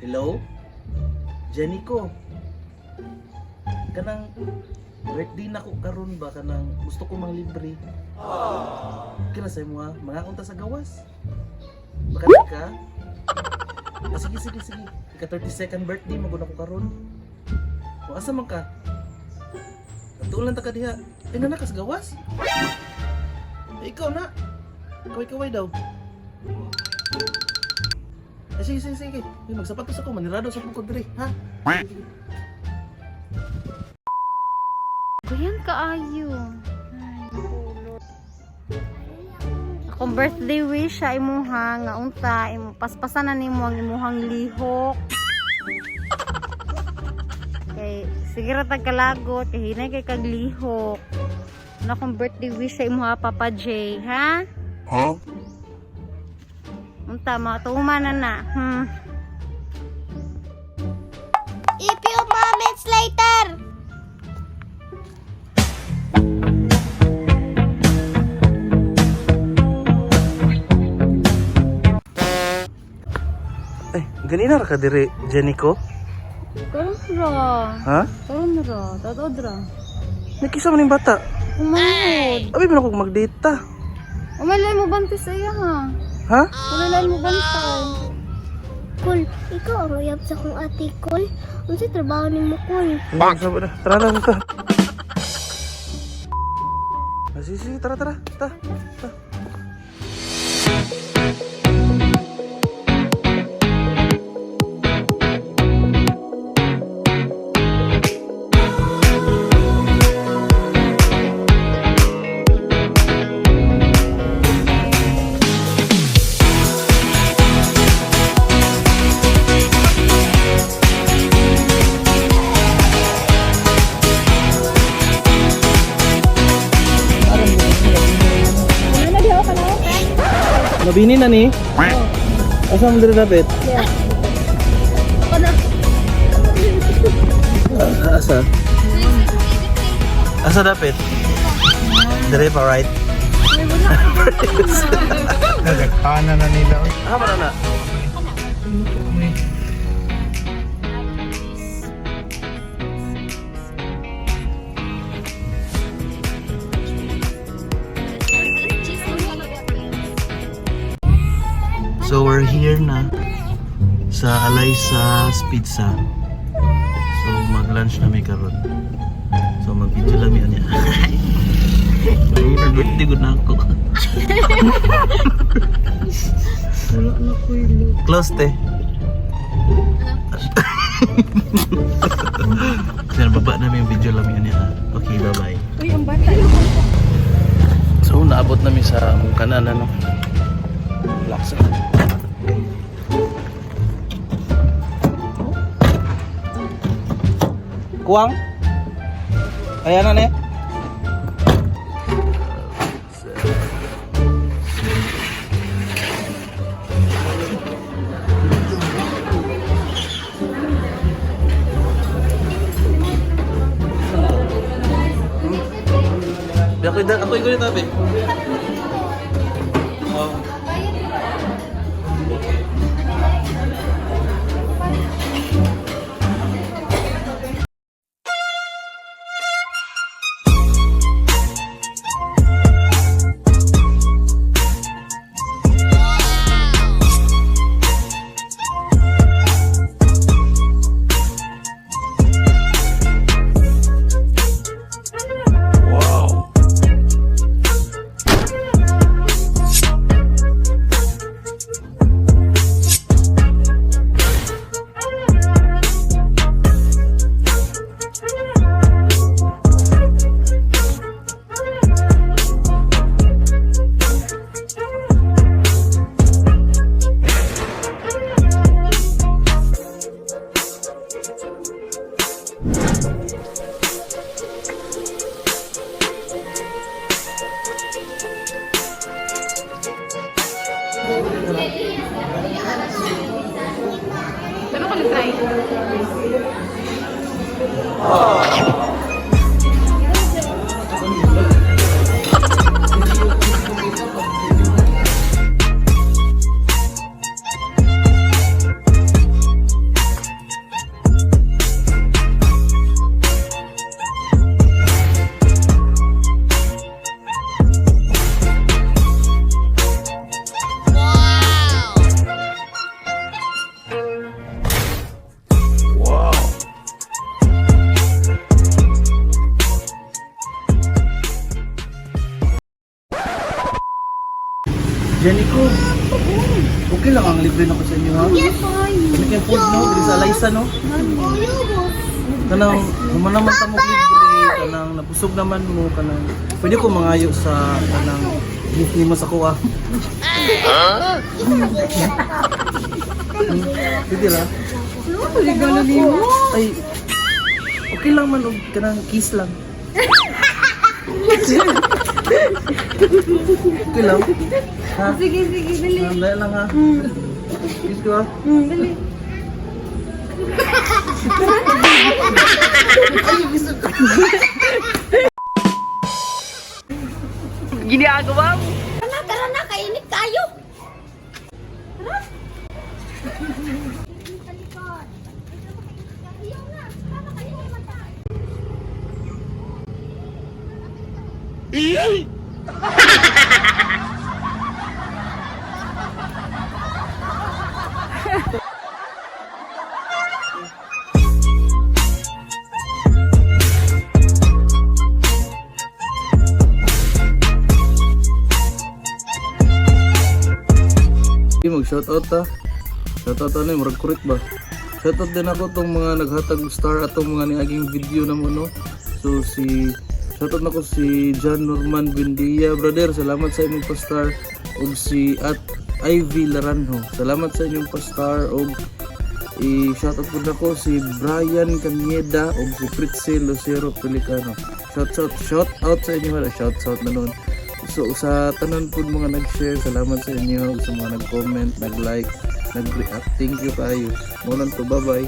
Hello? Jenny ko. Kanang birthday na ko karon ba, kanang gusto ko mang libre. Kira sa imo ha, mga kunta sa gawas. Baka di ka? Ah, sige, sige, sige. Ika 32nd birthday maguna ko karon. O asa man ka? Tulan ta ka diha. Ay na ka sa gawas? Eh, ikaw na. Kaway-kaway daw. Ay, sige, sige, sige. Ay, magsapatos ako. Manirado sa bukod diri, ha? Kuyan kaayo. Ay, naku, Lord. Akong birthday wish sa imuha nga unta imo paspasan na nimo ang imuhang lihok. Kay sige ra tag kalagot kay hinay kay kag lihok. Ano akong birthday wish sa imuha, Papa J, ha? Huh? Unta matuman na na. A few moments later. Ay, ganina ra ka diri, Jenny ko? Karon ra. Ha? Karon ra. Totoo ra. Nakisa man yung bata. Kumanghod. Abi man ako mag-date ta. Umalay mo bantay sa iya ha. Ha? Umalay mo bantay. Kul, ikaw ang uyab sa kong ate, Kul. Unsa trabaho nimo, Kul? Bang! Tara na, tara. Ah, sige, sige, tara, tara. Ta, ta. Mabini na ni? Asa mo diri dapat? Ah, asa? Asa dapat? Dire pa right? Nagagpana na nila. Oy. Ah, mana na. So we're here na sa Alaysa's Pizza. So mag-lunch na mi karon. So mag-video lang mi niya. Ay, nag-birthday gud na ako. Close te. Kasi nababa namin yung video lang yun niya. Okay, bye-bye. Uy, ang bata. So, naabot namin sa among kanan, ano? Laksa. Kuwang? Ayan na, ne? Ako, ako yung tabi. Oh. Wow. Pero ko try. Jenico. Okay lang ang libre na ko sa inyo ha. Yes. Kami kayong food no, diri sa Alaysa no. Kanang human naman ta mo libre, kanang nabusog naman mo, kanang pwede ko mangayo sa kanang gift nimo sa kuha. Pwede ra. Regalo nimo. Ay, okay lang man og kanang kiss lang. Okay lang. Ha? Sige, sige, dali. Dali lang ha. Kiss ko ha. Dali. Tara na, tara na, kainit tayo. Tara. Okay, mag-shoutout ta. Shoutout ano, murag kurit ba? Shoutout din ako tong mga naghatag star atong mga niaging video na mo no. So si shoutout nako si John Norman Buendia, brother, salamat sa imong pa-star ug si at Ivy Laranjo. Salamat sa inyong pa-star ug i-shoutout po nako si Brian Cañeda ug si Fritzel Lucero Pelicano. Shout out, shout out sa inyo, wala shout out na nun. So sa tanan po mga nag-share, salamat sa inyo, sa mga nag-comment, nag-like, nag-react. Thank you kayo. Mo lang to, bye-bye.